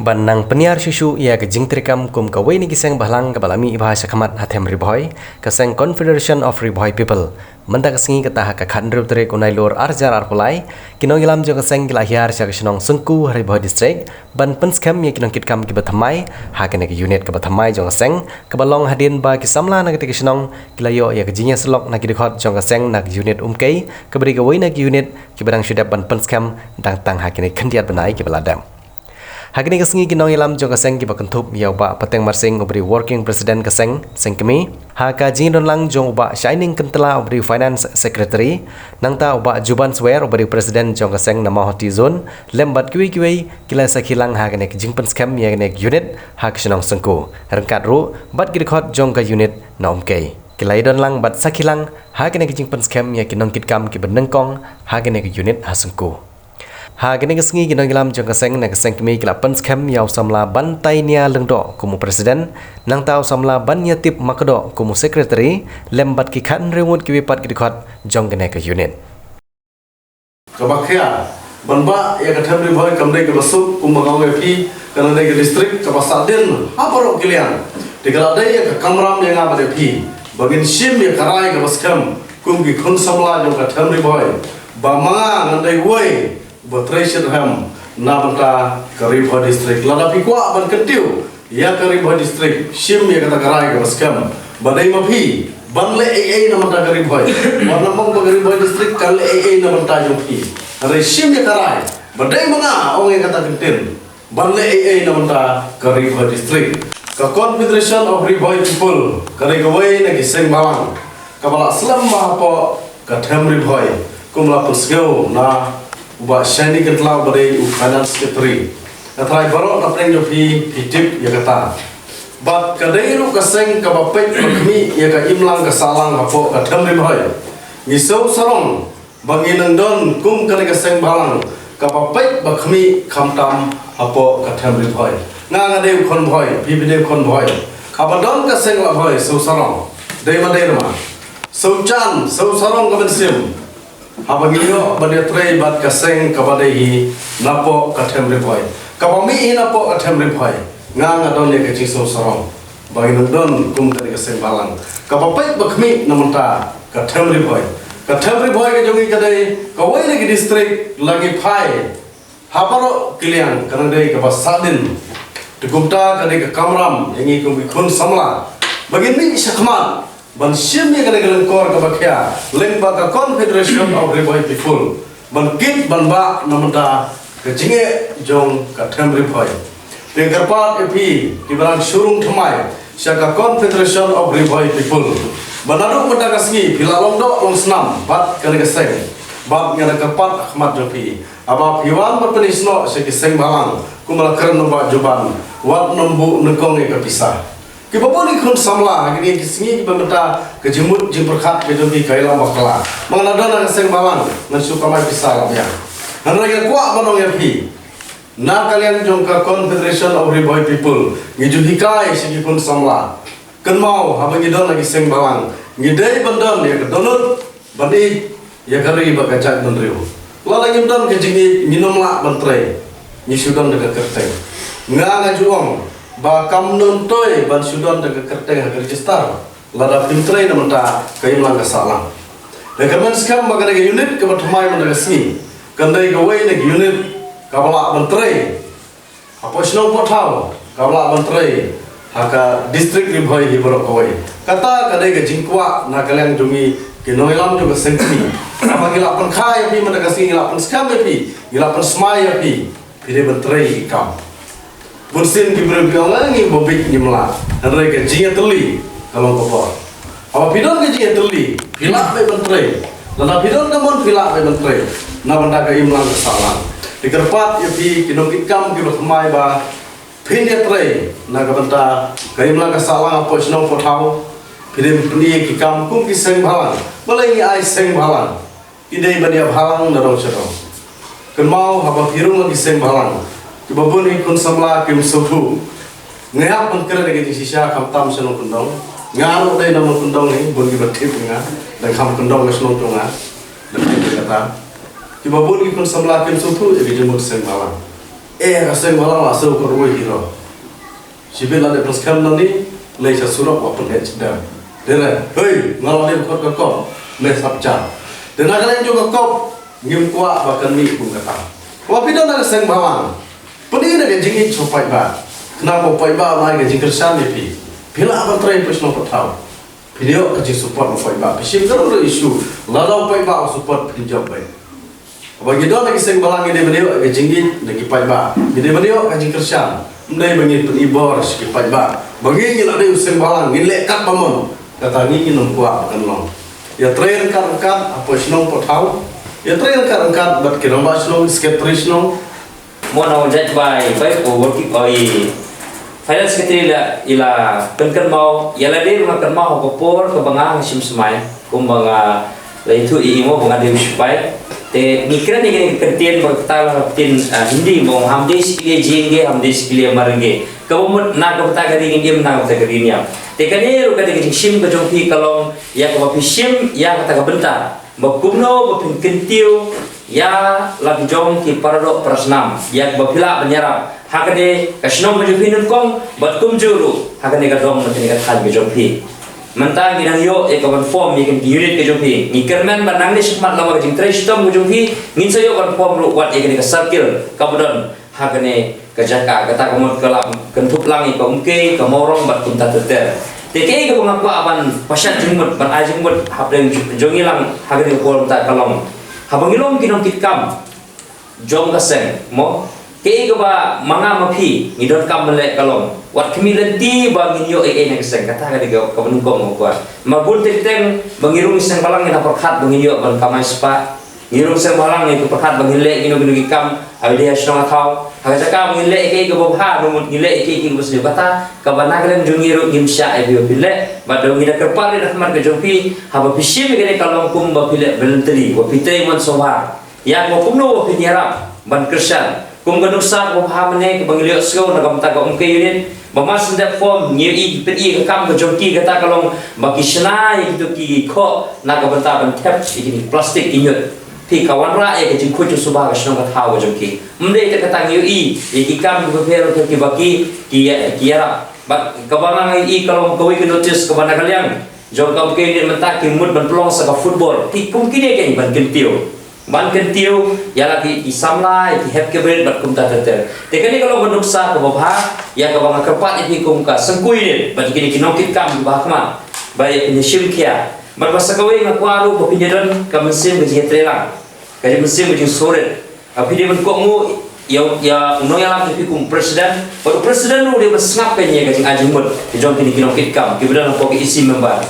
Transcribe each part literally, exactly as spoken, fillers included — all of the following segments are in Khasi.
Ban nang pynïar shuh shuh ïa ka jingtrei kam kum kawei na ki seng bhalang kaba la mih bha shakhmat ha them Ri Bhoi, ka seng Confederation of Ri Bhoi People, mynta ka sngi kata ha ka khathynriew tarik u Nailur arhajar arphew lai, ki nongïalam jong ka seng ki la hiar sha ka shnong Syngku ha Ri Bhoi District ban pynskhem ïa ki nongkitkam kiba thymmai ha kane ka unit kaba thymmai jong ka seng, kaba long hadien ba ki samla na kata ka shnong ki la ïoh ïa ka jingïasyllok na ki dkhot jong ka seng na ka unit Umkei, kaba dei kawei na ki unit kiba dang shu dep ban pynskhem dang tang ha kine khyndiat bnai kiba la dep. Ha kane ka sngi ki nongïalam jong ka seng kiba kynthup ïa u Bah Pateng Marsing uba dei Working President ka seng, seng kmie, ha ka jingdon lang jong u Bah Shining Kyntla uba dei Finance Secretary, nangta u Bah Juban Swer uba dei President jong ka seng na Mawhati Zone, lem bad kiwei kiwei ki la sakhi lang ha kane ka jingpynskhem ïa kane ka unit ha ka shnong Syngku, ryngkat ruh bad ki dkhot jong ka unit na Umkei. Ki la ïadon lang bad sakhi lang ha kane ka jingpynskhem ïa ki nongkitkam kiba nyngkong ha kane ka unit ha Syngku. Ha kane ka sngi ki nongïalam jong ka seng na ka seng kmie ki la pynskhem ïa u samla Bantainia Lyngdoh kum u president, nangta u samla Baniatip Makdoh kum u secretary, lem bad ki khathynriew ngut kiwei pat ki dkhot jong kane ka unit. Kaba khia ban bah ïa ka them Ri Bhoi kam dei kaba suk kumba nga ong ïa phi, ka dei ka district kaba sahdien ha baroh ki liang. Te ka la dei ïa ka kamram ïa nga bad ïa phi ba ngin shim ïa ka rai kaba skhem kum ki khun samla jong ka them Ri Bhoi, ba ma nga ngan dei uwei uba trei shitrhem na bynta ka Ri Bhoi District. Lada phi kwah ban kyntiew ïa ka Ri Bhoi District, shim ïa kata ka rai kaba skhem ba dei ma phi ban leh ei ei na bynta ka Ri Bhoi. Wat nym ong ba ka Ri Bhoi District kan leh ei ei na bynta jong phi. Hynrei shim ïa ka rai ba dei ma nga, ong ïa kata ka ktien, ban leh ei ei na bynta ka Ri Bhoi District. Ka Confederation of Ri Bhoi People ka dei kawei na ki seng bhalang kaba la slem bha hapoh ka them Ri Bhoi, kum la pynsngew na u Bah Shiny Kyntla uba dei u Finance Secretary. Nga tharai baroh na pdeng jong phi phi tip ïa kata. Bad ka dei ruh ka seng kaba peit ba khmih ïa ka imlang ka sahlang hapoh ka them Ri Bhoi. Ngi sngewsarong ba ngi nang don kum kane ka seng bhalang kaba peit ba khmih khamtam hapoh ka them Ri Bhoi. Nga nga dei u khon Bhoi, phi phi dei u khon Bhoi. Haba don ka seng la Bhoi sngewsarong. Dei ma dei ma, sngewjan sngewsarong ka mynsiem haba ngi ïoh ban ïatrei bad ka seng kaba dei hi napoh ka them Ri Bhoi, kaba mih hi napoh ka them Ri Bhoi. Nga nga don ïa ka jingsngewsarong ba ngi nang don kum kane ka seng bhalang kaba peit ba khmih na bynta ka them Ri Bhoi. Ka them Ri Bhoi ka jong ngi ka dei kawei na ki district la ngi phai ha baroh ki liang, ka dei kaba sahdien. Te kumta ka dei ka kamram ïa ngi kum ki khun samla ba ngin mih shakhmat ban shim ïa kane ka lyngkor kaba khia lyngba ka Confederation of Ri Bhoi People ban kit ban bah na bynta ka jingeh jong ka them Ri Bhoi. Te nga kyrpad ïa phi kiba dang shu rung thymmai sha ka Confederation of Ri Bhoi People ba naduh mynta ka sngi phi la long doh long snam bad kane ka seng, bad nga da kyrpad ha khmat jong phi, haba phi wan ban pyni snoh sha ki seng bhalang kumba la kren na u Bah Juban, wat nym buh nyngkong ïa ka pisa. Kiba bun ki khun samla ha kine ki sngi kiba mynta ka jingmut jingpyrkhat ka jong ki ka ïalam bakla. Ma nga la don ha ka seng bhalang ngan shu kamai pisa la biang. Hynrei nga kwah ban ong ïa phi, na ka liang jong ka Confederation of Ri Bhoi People ngi ju hikai sha ki khun samla. Kynmaw haba ngi don ha ki seng bhalang ngi dei ban don ïa ka dohnud ban ïeit ïa ka ri bad ka jaitbynriew. Lada ngim don ka jingïeit ngin ym lah ban trei. Ngi shu don da ka kyrteng. Nga nga ju ong ba kam myntoi ban shu don da ka kyrteng ha ka register lada phim trei na bynta ka imlang ka sahlang. Te kyrmen skhem ba kane ka unit kaba thymmai mynta ka sngi kan dei kawei na ka unit kaba lah ban trei hapoh shnong hapoh thaw, kaba lah ban trei ha ka district Ri Bhoi hi baroh kawei. Kata ka dei ka jingkwah na ka liang jong ngi ki nongïalam jong ka seng kmie. Haba ngi lah pynkha ïa phi mynta ka sngi, ngi lah pynskhem ïa phi, ngi lah pynsmai ïa phi, phi dei ban trei ki kam. Bunsien ki briew ki ong, eh, ngi ba bieit ngim lah. Hynrei ka jingïatylli ka long ka bor. Haba phi don ka jingïatylli phi lah beit ban trei. Lada phi don ka mon phi lah beit ban trei na bynta ka imlang ka sahlang. Te kyrpad ïa phi ki nongkitkam kiba thymmai ba phin ïatrei na ka bynta ka imlang ka sahlang hapoh shnong hapoh thaw. Phi dei ban pyni ïa ki kam kum ki seng bhalang. Balei ngi ai seng bhalang? Ki dei ban ïa bhalang na dong sha dong. Kynmaw haba phi rung ha ki seng bhalang, kiba bun ki khun samla kim sngewthuh. Nga hap ban kren ïa ka jingshisha khamtam sha nongkyndong. Nga ruh dei na nongkyndong hi, bun kiba tip ïa nga. Dang kham kyndong ka shnong jong nga. Dang tip ïa kata. Kiba bun ki khun samla kim sngewthuh ïa ka jingmut seng bhalang. Eh, ka seng bhalang la shu ka roi hi ro. Shibit la dep skhem nani, lei sha surok wa pynheh chidam. Dere, hei, nga la dep khot ka kop, me sap cha. Dena ka leng jo ka kop, ngim kwah ba kan mih kum kata. Wa phi don na ka seng bhalang. Pynïaid na ka jingïeit sha u paidbah. Khnang ba u paidbah u ai ka jingkyrshan ïa phi. Phi lah ban trei phi shnong pathaw. Phi ïoh ka jingsupport na u paidbah. Phi shim ka rong issue. Lada u paidbah u support phin jop beit. Haba ngi don na ki seng bhalang ngi dei ban ïoh ka jingïeit na ki paidbah. Ngi dei ban ïoh ka jingkyrshan. Ym dei ba ngi pynibor sha ki paidbah. Ba ngi ngi la dei u seng bhalang ngi leh kat ba mon. Kata ngi ngin ym kwah ba kan long. Ïa trei ryngkat ryngkat hapoh shnong pathaw. Ïa trei ryngkat ryngkat bad ki rangbah shnong, secretary shnong. Mo na judge by by ko working ko i finance secretary la ila pynkan mau ïa la dei ma kan mau ko por ko banga shim smai kum banga la itu i mo banga dei shipai te ni kren ni kren ba ta la tin Hindi mo ham dei sikile jenge ham dei sikile marenge ka mut na ka ta ka ring ndim na ka ta ka ring ya te ka ne ru ka dei shim ka jong phi ka long ïa ka ba phi shim ïa ka ta ka bynta ba kumno ba phin kyntiew ïa la ki jong ki paradoh parasnam ïa ba phi lah ban ïarap ha kane ka shnong ka jong phi nyngkong bad kumjuh ruh ha kane ka dong na kane ka thaiñ ka jong phi. Mynta ngi dang ïoh ïa ka ban form ïa kane ka unit ka jong phi ngi kyrmen ba nangne shakhmat lama ka jingtrei shitom ka jong phi ngin sa ïoh ban form ruh wat ïa kane ka circle ka ba don ha kane ka jaka kata ka mut ka la kynthup lang ïa ka Umkei ka Mawrong bad kumta ter ter. Te kaei kaba nga kwah ban pashat jingmut ban ai jingmut hapdeng jong ngi lang ha kane ka por mynta ka long haba ngi long ki nongkitkam jong ka seng mo kaei kaba ma nga ma phi ngi donkam ban leh ka long wat khmih lynti ba ngin ïoh ei ei na ka seng kata ka dei kaba nyngkong ma kwah ma bun teng teng ba ngi rung seng balang ngi na pyrkhat ba ngin ïoh ban kamai spah. Ngi rung seng bhalang ngi pyrkhat ba ngin leh kino kino ki kam ha ïa shnong ha thaw ha ka jaka ba ngin leh ïa ki kaba bha ba mut ngin leh ïa ki kaba sniew kata kaba na ka liang jong ngi ruh ngim shah ïa phi ba phi leh bad ngi da kyrpad ïa ka khmat ka jong phi haba phi shim ïa kane ka long kum ba phi leh voluntary ba phi trei man sngewbha ïa kaba kumno ba phi ïarap ban kyrshan. Kum ka nuksa kaba bha mynne kaba ngi la ïohsngew na ka bynta ka Umkei Unit ba mar syn dep form ngi ïohi pyn-i ka kam ka jong ki kata ka long ba ki shna ïa kito ki khoh na ka bynta ban thep ïa ki plastik ki ñiut. Phi ka wanrah ïa ka jingkhuid jingsuba ka shnong ka thaw ka jong ki. Ym dei te kata ngi ïohi ïa ki kam kiba pher kiba ki ki ïarap. Bad kaba nga ïohi ka long kawei ka notice kaba na ka liang jong ka Umkei Unit mynta ki mut ban pynlong sa ka football. Ki kum kine ki ban kyntiew. Ban kyntiew ïa la ki, ki samla ïa ki hep ki bret bad kumta ter ter. Te kane ka long ka nuksa kaba bha ïa kaba nga kyrpad ïa phi kum ka Syngkui Unit bad kine ki nongkitkam kiba ha khmat ba ïa phin ïa shim khia. Bad ba sa kawei nga kwah ruh ba phin ïa don ka mynsiem ka jingïatreilang ka mynsiem ka jingsngewrit. Ba phi dei ban kohnguh ïa ïa u nongïalam jong phi kum president bad u president ruh u dei ban sngap ïa ka jingai jingmut ka jong kine ki nongkitkam kiba don hapoh ka E C member.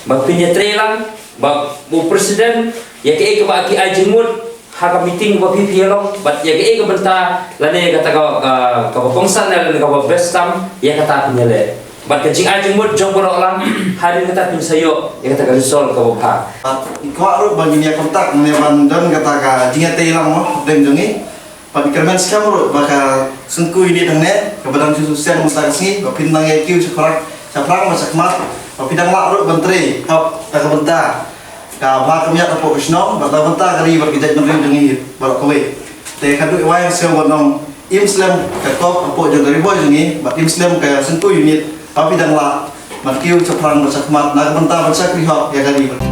Ba phin ïatreilang ba u president ïa kaei kaba ki ai jingmut ha ka meeting ba phi phi ïa long bad ïa kaei ka bynta lane kata ka ka kaba kongsan lane kaba best tam ïa kata phi ïa leh bad ka jingai jingmut jong baroh lang hadien kata phin sa ïoh ïa kata ka result kaba bha. Ngi kwah ruh ba ngin ïa kontak ne ban don kata ka jingïatreilang mo deng jong ngi. Bad ngi kyrmen skhem ruh ba ka Syngkui Unit hangne kaba dang shu shu seng mynta ka sngi ba phin nang ïa kiew shaphrang shaphrang ba shakhmat ba phi dang lah ruh ban trei hap da ka bynta ka bha ka miat hapoh ka shnong bad da ka bynta ka ri bad ka jaitbynriew jong ngi baroh kawei. Te ka dei wai sngewbha ban ong im slem ka kop hapoh jong ka Ri Bhoi jong ngi bad im slem ka Syngkui Unit ba phi dang lah ban kiew shaphrang ba shakhmat na ka bynta ban shakri hok ïa ka ri.